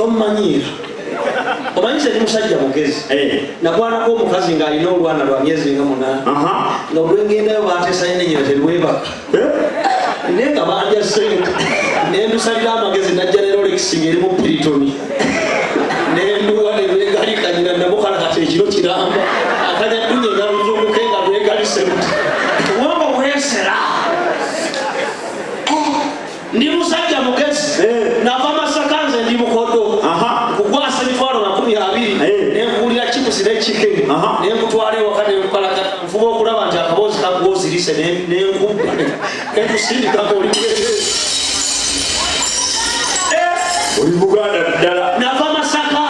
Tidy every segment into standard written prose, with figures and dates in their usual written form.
Tomumanyiira. Omanyi nze ndi musajja mugezi. Nakwanako omukazi ng'alina olwana lwa myezi nga 8. Nga olwengendayo bateesayo nenyina terwebaka. Naye nga bandya sente. Nendusalira amagezi, najja ne Rolex ng'erimu piritoni. Nenduwa nelwegalikanyira namukala kati ekiro kiramba. Akanyaddunya nga luzunguke nga lwegalise luti. Obwongo bwesera. Ndi musajja mugezi. Nava Masaka, nze ndi mukodo. Nkukwasa 200,000. Nenkuwulira chips ne chicken. Nenkutwala ewaka, nenkukalaka, nfuba okulaba nti akaboozi kaggwozirise, nenkubba, nenkusindikako oli bwerere. Oli Buganda ddala. Nava Masaka.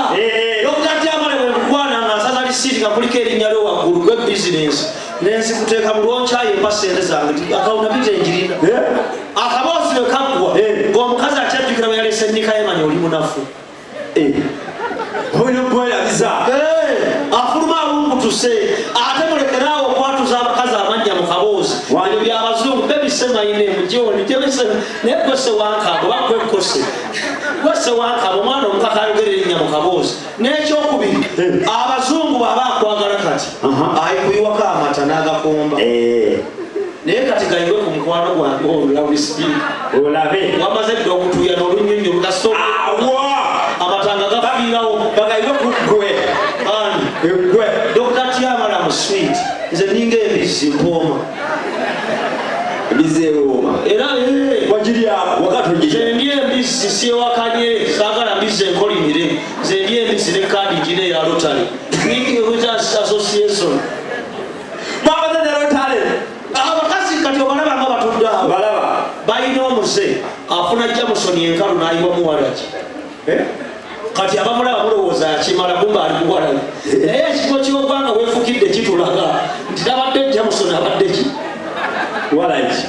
Dokita Tamale, bwe nkukwana nga nsaza lisiiti nga kuliko erinnya lyo waggulu gwe bizinensi, nenzikuteeka mu lwonkyayo, empa sente zange, akawuntabita enjirina. Akaboozi bwe kaggwa, ng'omukazi akyajjukira bwe yalese ennika yemanya oli munafu. Olina okwerabiza. Afuluma awungutuse. Ate mulekeraawo okwatuza abakazi amannya mu kaboozi. Ebyo byabazungu. Baby, say my name, John, naye gwe sewankaabo oba gwekose gwe sewankaabo, omwana omukaka ayogera erinnya mu kaboozi. N'ekyokubiri, abazungu bw'aba akwagala kati ayikuyiwako amata n'agakomba. Naye kati gayiwe ku mukwano gwange olulawisipiika. Olabe. Wamaze dda okutuuya n'olunyonyo lukasito. Awa. Amatanga gafiirawo. Bagayiwe ku ggwe. Ani? Eggwe. Dr. Tamale mu sweet, nze ninga embizzi mpooma. Embizzi ewooma. Era Wagiryako wakati nze ogirya. ndi embizzi, syewakanye, saagala mbizzi enkolimire. Nze ndi embizzi ne kaadi gina eya Rotary Association. Mwabaze ne Rotary. Abakazi kati obalaba nga batudde awo. Balaba. Balina omuze, afuna Jameson enkalu n'ayiwamu walagi. Kati abamulaba mulowooza akimala, kumba ali kuwalagi. Naye ekifo ky'ogwanga weefukidde kitulaga nti tabadde Jameson, abadde ki? Walagi.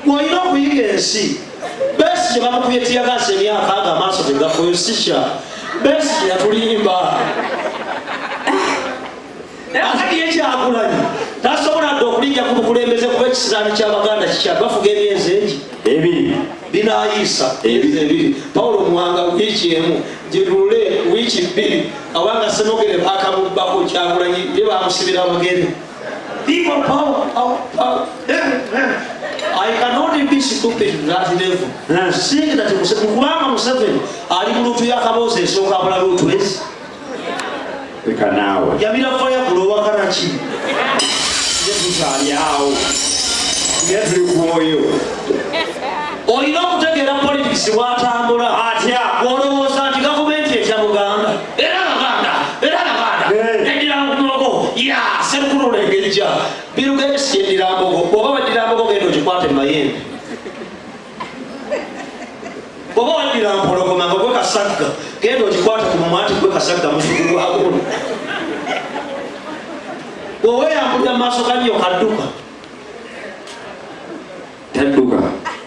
Olina okuyiga ensi. Besigye bamukubye tear gas emyaka aga amaaso tegafuyo sisha. Besigye yatulimba. Akati ye Kyagulanyi tasobola dde okulijja ku bukulembeze, kuba ekisiraani ky'Abaganda kikya bafuga emyezi egi 2. Binayiisa emyezi 2. Pawulo Muwanga wiiki 1, girule wiiki 2, awanga Semogere bakamubbako. Kyagulanyi ye bamusibira abagere. People power, power, power. I cannot be stupid to that level. Think that kubanga Museveni ali mu luutu y'akaboozi esooka, abula luutu ezi. Leka naawe. Yamira faya kulowa ki? Ye tukyali awo, ye tuli ku oyo. Olina okutegeera politics bw'atambula. Atya? Olowooza nti gavumenti etya Buganda? Era Baganda, era Baganda eddira mbogo ya serukulula engeri Bill Gates yeddira mbogo. Bw'oba weddira mbogo, genda ogikwate mu mayembe. Bw'oba weddira mpologoma nga gwe kasagga, genda ogikwate ku mumwa nti gwe kasagga muzuku gwaguno. Bw'oweeyambulira mu maaso ga nnyo kadduka. Tadduka.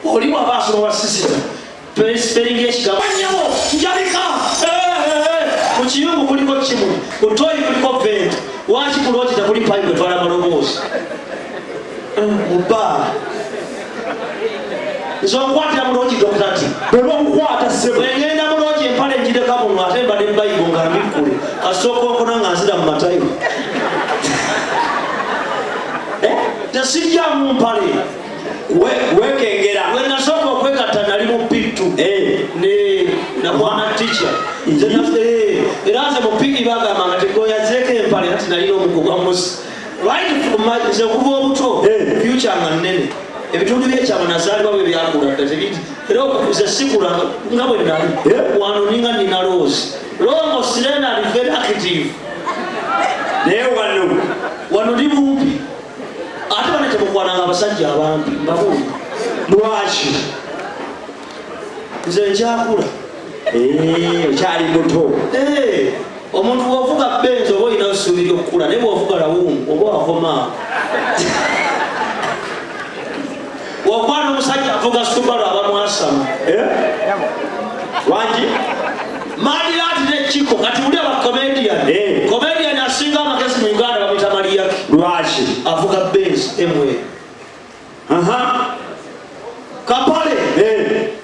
Oli bw'aba asoma wa sisita spelling ekigambo nnyabo njalika. Mu kiyungu kuliko kimuli, ku toyi kuliko vent, waki ku loogi tekuli pipe etwala maloboozi mu bbaala? Nze onkwatira mu loogi, Dokita T. Bwe bakukwata, ssebo. Bwengenda mu loogi, empale njireka muno, ate mba ne Bayibo nga mbikkule, kasooka onkona nga nzira mu matayo. Tesijjamu mpale. Wekengera. Bwe nasooka okwegatta nali mu P2. Ne nakwana teacher. Era nze mu PE bagamba nga tegoyazeeko empale, ati nalina omugo gwa musi. Right from nze okuva obuto, future nga nnene. Ebitundu byekyama nazaalibwa bwe byakula dda tebiti. Era nze sikula nga bwe nali. Wano ninga nina loozi. Long, slender and very active. Naye wano? Wano ndi mumpi. Ate bane temukwananga abasajja abampi, mbabuulira. Lwaki? Nze nkyakula. Okyali muto. Omuntu bw'ovuga Benz oba olina essuubi ly'okukula, naye bw'ovuga lawungu oba wakoma. Bw'okwana omusajja avuga Subaru aba mwasama. Wangi. Maliyati nekiko kati uli aba comedian. Comedian asinga amagezi mu Uganda bamuyita Maliyaki. Lwaki? Avuga Benz MA. Kapale.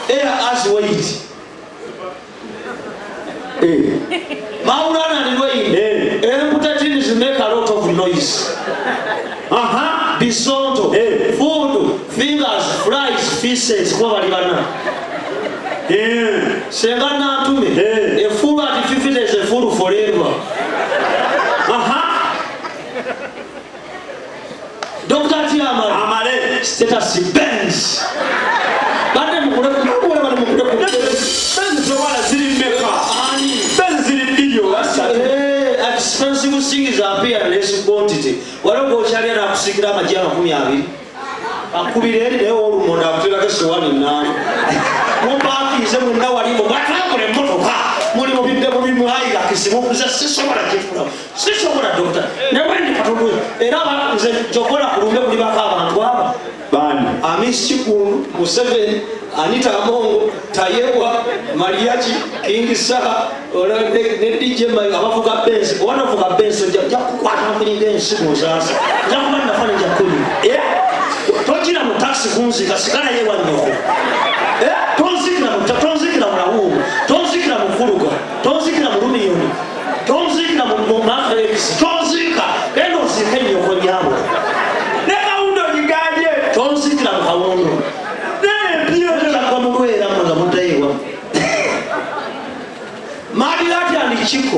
Air as weight. Noise. Bisonto. Food, fingers, flies, feces, kuba bali bana. Senga Nantume, a fool at 50 is a fool forever. Dr. Tiamale. Amale. Status Benz. Bane mukule mukule bane mukule mukule. Benz zowala ziri mmeka? Ani? Benz ziri bbiri oba ssatu. Expensive things appear in less quantity. Waliwo gw'okyalira n'akusiikira amagi 20. Akubira eri naye ow'olumonde akuteerako essowaani nnaana. Mupaakiize mwenna wali mbu bwatambula emmotoka muli mu bidde bubi mu Hilux, nze sisobola kifuna. Sisobola doctor. Ne bwe ndi katono era nze njokola ku lumbe kulibako abantu aba. Baani? Amis Kiggundu, Museveni, Anita Among, Tayebwa, Mariachi, King Saha, ne DJ Mayo abavuga Benz. Oba novuga Benz ojja kukwata nkulinga ensigo nzaasa. Nja kuba nafa ne nja kunywa. Tojjira mu taxi kunziika, sigala ye wa nnyoko. Tonziikira mu tonziikira mu Rawuumu, tonziikira mu Kuluga, tonziikira mu Lumiyoni, tonziikira mu Max, tonziika. Genda oziike nnyoko nnyabo. Ne Kawundo ogigambye. Tonziikira mu Kawundo. Mujja mu lwera mmwe nga muddayo ewammwe. Madirati and Chiko.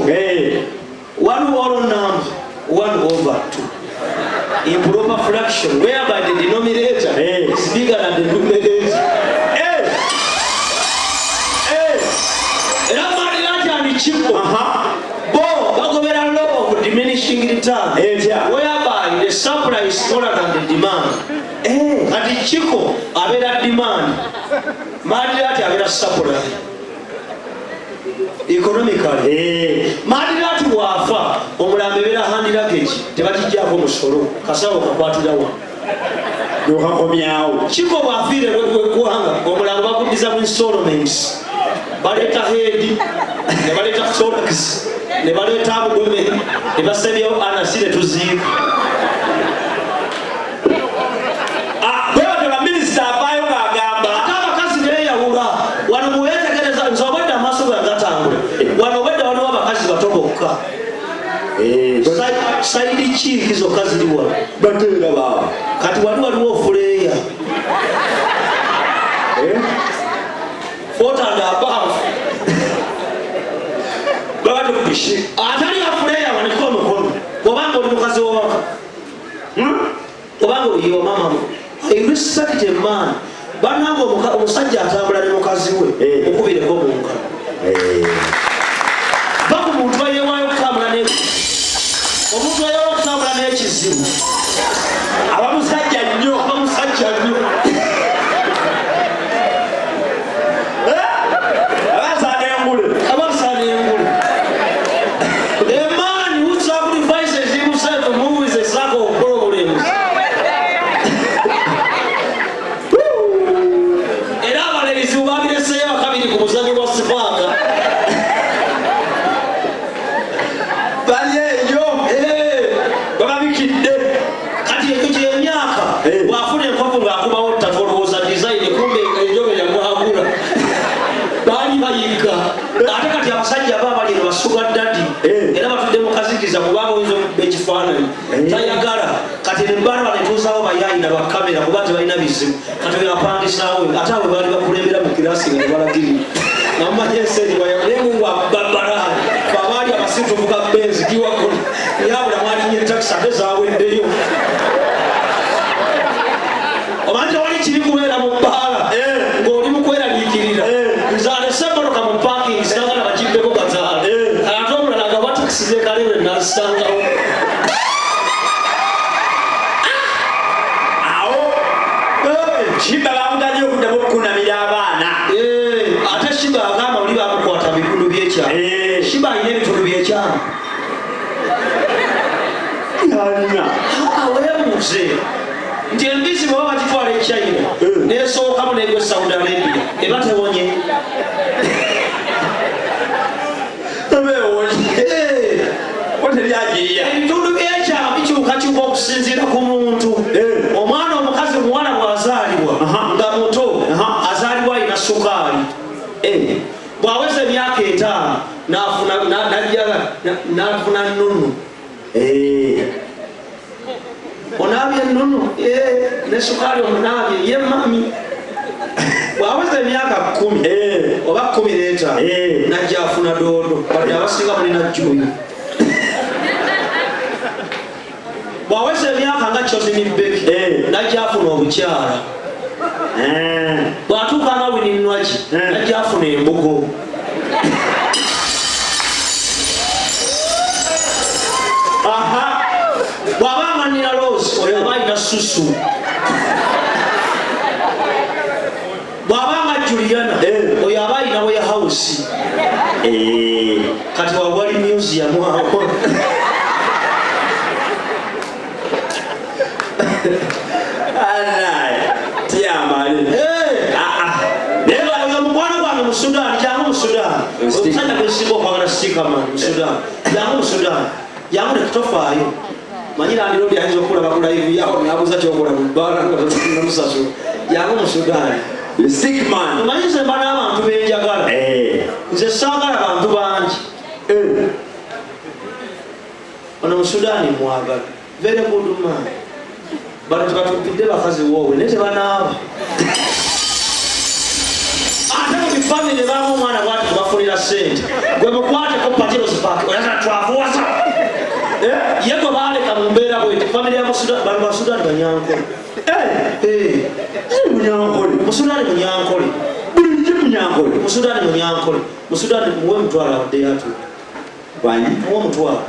One whole number, 1 over 2. Improper fraction, whereby the denominator is bigger than the numerator. Era Madirati and Chiko. Bo bagobera law of diminishing return, whereby the supply is smaller than the demand. Kati Chiko abeera demand, Madirati abeera supply. Economically. Madirati bw'afa omulambo ebeera hand luggage, tebakiggyako musolo, kasawo kakwatirawa. N'okakomyawo. Chiko bw'afiire bw'eggwanga omulambo baguddiza mu installments. Baleeta head, ne baleeta thorax, ne baleeta abdomen, ne basebyawo anasi ne tuziika. Bwe batyo baminisita avaayo ng'agamba. Ate abakazi beeyawula. Wano muweetegereza nze obwedda amaaso gange gatambula. Wano obwedda waliwo abakazi bato bokka. Side chick zokka ziri wano. Bateera baabo. Kati wali waliwo ofuleeya. 40 and above. Baba tukupishi. Atali afuleeya waniko omukono. Obanga oli mukazi w'awaka. Obanga oli mama. I respect a man. Bannange omusajja atambula ne mukazi we, mukubireko mu ngalo. Va ku muntu eyeewaayo okutambula ne omuntu eyeewaayo okutambula n'ekizibu. Aba musajja nnyo. Aba musajja nnyo. Aba asaana engule. Aba asaana engule. A man who sacrifices himself to move with a circle of problems. Era abalezi babireseeyo bakabiri ku muzannyo gwa sipaaka. Bali eyo. Bababikidde. Kati ekyo ky'emyaka bw'afuna enkovu ng'akubawo ttaka olowooza design kumbe enjobe yamwagula. Baali bayigga. Ate kati abasajja aba abali eno ba sugar daddy. Era batudde mu kazikiza kubanga oyinza okubba ekifaananyi. Tayagala. Kati ne bbaala bano bayaayi na bakamera kuba tebalina bizibu. Kati oyo apangisaawo ate abo baali bakulembera mu kirasi nga tebalagirira. Nga mumanyi ensi eri naye Mungu ababbalaani. Ffe abaali abasiru tuvuga Benz giwagona. Nyabula mwalinnya takisi ate zaaweddeyo. Omanyi tewali kibi kubeera mu bbaala ng'oli mu kweraliikirira. Nze alese emmotoka mu parking saagala bagibbeko kataano. Ate omulala nga wa takisi z'e Kaleerwe n'azisangawo. Awo Shiba bamugambye okuddamu okukunamira abaana. Ate Shiba agamba oli bamukwata bitundu by'ekyama. Shiba alina ebitundu by'ekyama. Alina. Weebuuze nti embizzi bw'aba bagitwala e China n'esookamu n'egwa e Saudi Arabia eba tewonye. Eba ewonye. Bo teryagirya. Ebitundu by'ekyama bikyukakyuka okusinziira ku muntu. Omwana omukazi omuwala bw'azaalibwa nga muto azaalibwa alina sukaali. Bw'aweza emyaka 5 n'afuna nunu. Onaabye ennono ne sukaali omunaabye ye mami. Bw'aweza emyaka 10 oba 15 najja afuna doodo, wadde abasinga mulina jjuuyi. Bw'aweza emyaka nga Chosen Becky najja afuna obukyala. Bw'atuuka nga Winnie Nwagi najja afuna embugo. Bw'aba nga Nina Rose oyo aba alina susu. Bw'aba nga Juliana oyo aba alina warehouse. Kati wawali museum awo. Oyo mukwano gwange mu Sudan, jangu mu Sudan. Omusajja gwe nsinga okwagala Sikaman mu Sudan. Jangu mu Sudan. Jangu nekutofaayo. Manyi landiroodi ayinza okulaba ku live yawo n'abuuza ky'okola mu bbaala nga tonamusasula. Jangu mu Sudan. Stickman. Omanyi nze mba n'abantu be njagala. Nze saagala bantu bangi. Ono mu Sudan mwagala. Very good man. Bano tebatupidde bakazi woowe naye tebanaaba. Ate mu bifamire bamu omwana bw'ati kubafunira ssente. Gwe mukwateko Pateros Park, oyagala twafuwaza. Ye gwe baaleka mu mbeera bw'eti, famire ya Musudan, bano Basudan Banyankole. Munyankole. Musudan Munyankole. Bulijjo Munyankole. Musudan Munyankole. Musudan muwe mutwalo abadde yatuula. Wangi? Muwe mutwalo.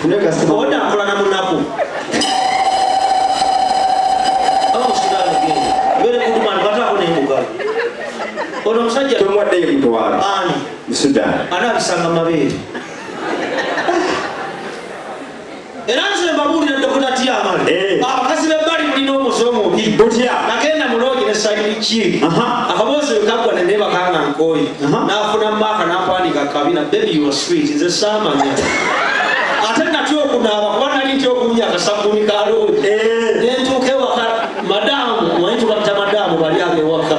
Fune kasima. Obadde akola na munaku. Aba Musudan genda. Beere good man, kwataako n'embugalo. Ono omusajja Tomuwaddeyo mutwalo. Ani? Musudan. Anaabisanga mabeere. Era nze mbabuulira Dokita Tiamani. Abakazi b'ebbali mulina omuze omubi. Butya? Nagenda mu loogi ne side chick. Akaboozi bwe kaggwa ne neebaka nga nkooye. N'afuna maaka n'ampandiika kabina, baby you are sweet. Nze saamanya. Ate natya okunaaba kuba nali ntya okumya akasabbuuni ka loogi. Ne ntuuka ewaka, madaamu, omanyi tubatta madaamu bali ab'ewaka.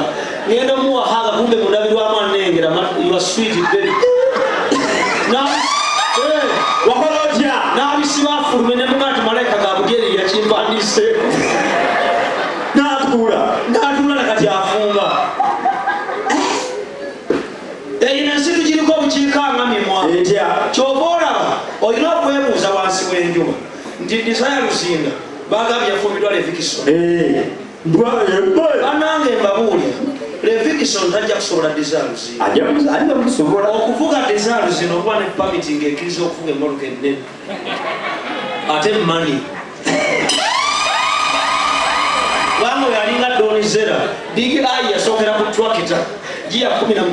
Ngenda omuwa haaga kumbe mundabirwamu annengera, you are sweet baby. Wakola otya? N'abisiba afulume ne mugamba nti malayika Gabulyeri yakimpandiiseeko. N'atuula. N'atuula na kati afumba. Eyino ensi tugiriko obukiika nga mimwa. Etya? Ky'ova olaba olina okwebuuza wansi w'enjuba nti Desire Luzinda bagambye yafumbiddwa Levixone. Bannange mbabuulira, Levixone tajja kusobola Desire Luzinda. Ajja kusobola. Okuvuga Desire Luzinda okuba ne permit ng'ekkiriza okuvuga emmotoka ennene. Ate money. Kubanga oyo alinga Don Zella, Big Eye yasookera ku tractor, giya 16.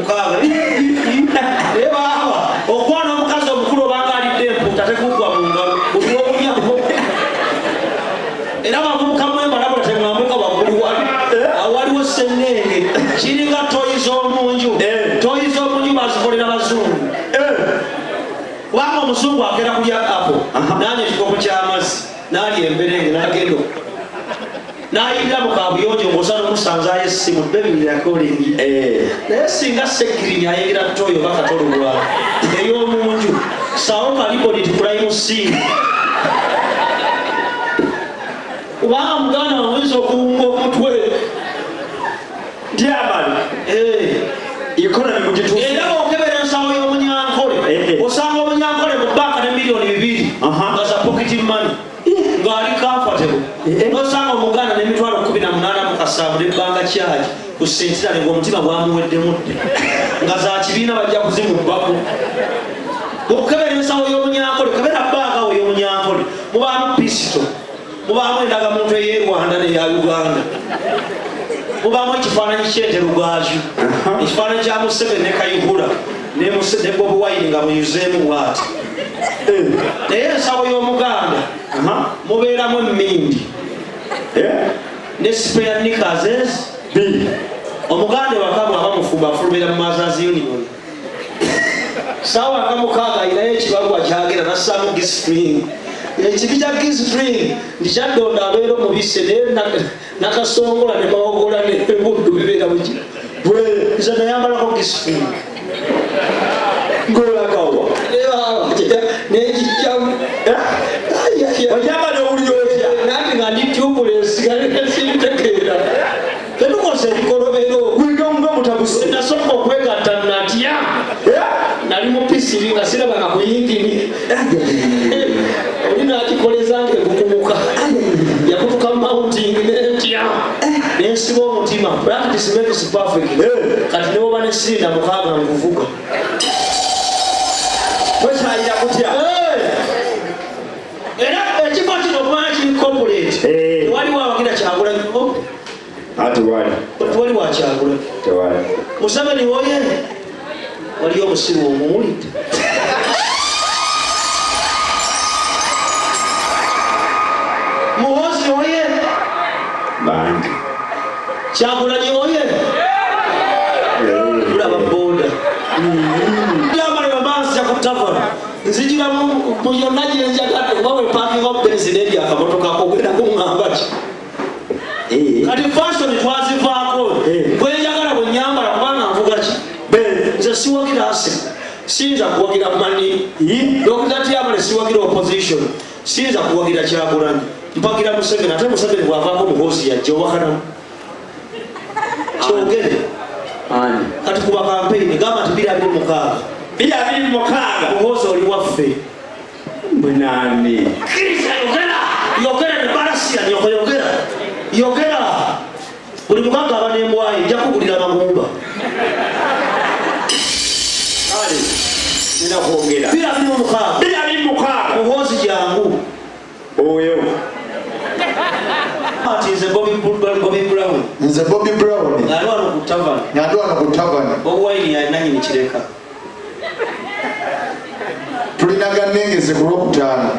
Naye baaba, okwana omukazi omukulu obanga alidde empuuta tekuggwa mu ngalo, buli lw'okulyako. Era abavubuka mmwe mbalabula temwambuka waggulu wali. Awo waliwo sseŋŋenge, kiringa toyi z'omu nju. Toyi z'omu nju bazikolera bazungu. Kubanga omuzungu akeera kulya apple, n'anywa ekikopo ky'amazzi, n'alya emberenge, n'agenda n'ayingira mu kaabuyonjo ng'osaana omusanzaayo essimu, baby we are calling you. Naye singa Ssegirinnya ayingira toyi oba katolobwala ey'omu nju, ssaawo kaliboni tikulayimu ssimu. Kubanga muganda wange oyinza okuwunga omutwe. Ndiamani. Economy mugituufu. Era bw'okebera ensawo y'omunyankole, osanga omunyankole mu bbanka ne miliyoni 2 nga za pocket money. Ng'ali comfortable. N'osanga omuganda n'emitwalo kumi na munaana mu kasanvu n'ebbanga kyagi ku Centenary ng'omutima gwamuweddemu dda. Nga za kibiina bajja kuzimubbako. Okukebera ensawo y'omunyankole, kebera bbanka wo ey'omunyankole, mubaamu pisito, mubaamu endagamuntu ey'e Rwanda n'eya Uganda. Mubaamu ekifaananyi ky'ente Rugaju, ekifaananyi kya Museveni ne Kayihura, ne Bobi Wine nga muyuzeemu bw'ati. Naye ensawo y'Omuganda mubeeramu emmindi. Ne spare knickers ezi. Omuganda ewaka bw'aba mufumbo afulumira mu Mothers Union. Ssaawa nga 6 alinayo ekibaluwa ky'agenda n'assaamu G-string. Ekibi kya G-string nti Kyaddondo abeera omubisi naye Nakasongola ne Mawogola ne Buddu bibeera buki. Nze nayambalako G-string. Ng'olagawa? Nenjijjamu. Nentya. Okyambadde owulira otya? Nanti nga ndi tubulesi sintegeera. Tetukoze ebikolobero. Gwiga nga omutabusi. Nasooka okwegatta natya. Nali mu pisiri nga sirabanga ku yingini. Oli n'agikoleza nga ekukumuka. Yakutuka mounting nentya. Nensiba omutima. Practice makes perfect. Kati ne bwoba ne sirinda 6 nkuvuga. Tokyalira kutya? Era ekifo kino okumanya kiri corporate. Tewaliwo awagira Kyagulanyi. Tewali. Tewali wa Kyagulanyi. Tewali. Museveni woye. Waliyo omusiru omuwulidde. Muhoozi oye. Bangi. Kyagulanyi oye. Tulaba boda. Yamala maaso ya kutavana. Nzijira mu yonna gye njagadde kuba bwe parking of Benz n'eri akamotoka ko ogenda kuŋŋamba ki? Kati fashion twazivaako. Bwe njagala bwe nnyambala kubanga nvuga ki? Nze siwagira Arsenal. Siyinza kuwagira Mani. Dr. Tiamale siwagira opposition. Siyinza kuwagira Kyagulanyi. Mpagira Museveni. Ate Museveni bw'avaako Muhoozi yajja owakanamu. Kyogere. Kati kuba campaign gamba nti 2026. 2026. Muhoozi oli waffe. Munani. Kkiriza yogera. Yogera ne balasiya nyoko yogera. Yogera. Buli mugagga aba n'embwayi nja kugulira amagumba. Kale, nina kwogera. 2026. 2026. Muhoozi jangu. Oyo. Ati nze Bobby Brown. Nze Bobby Brown. Nga ndi wano ku tavern. Nga ndi wano ku tavern. Bobi Wine yali nannyini Kireka. Tulina gannengeze ku Lwokutaano.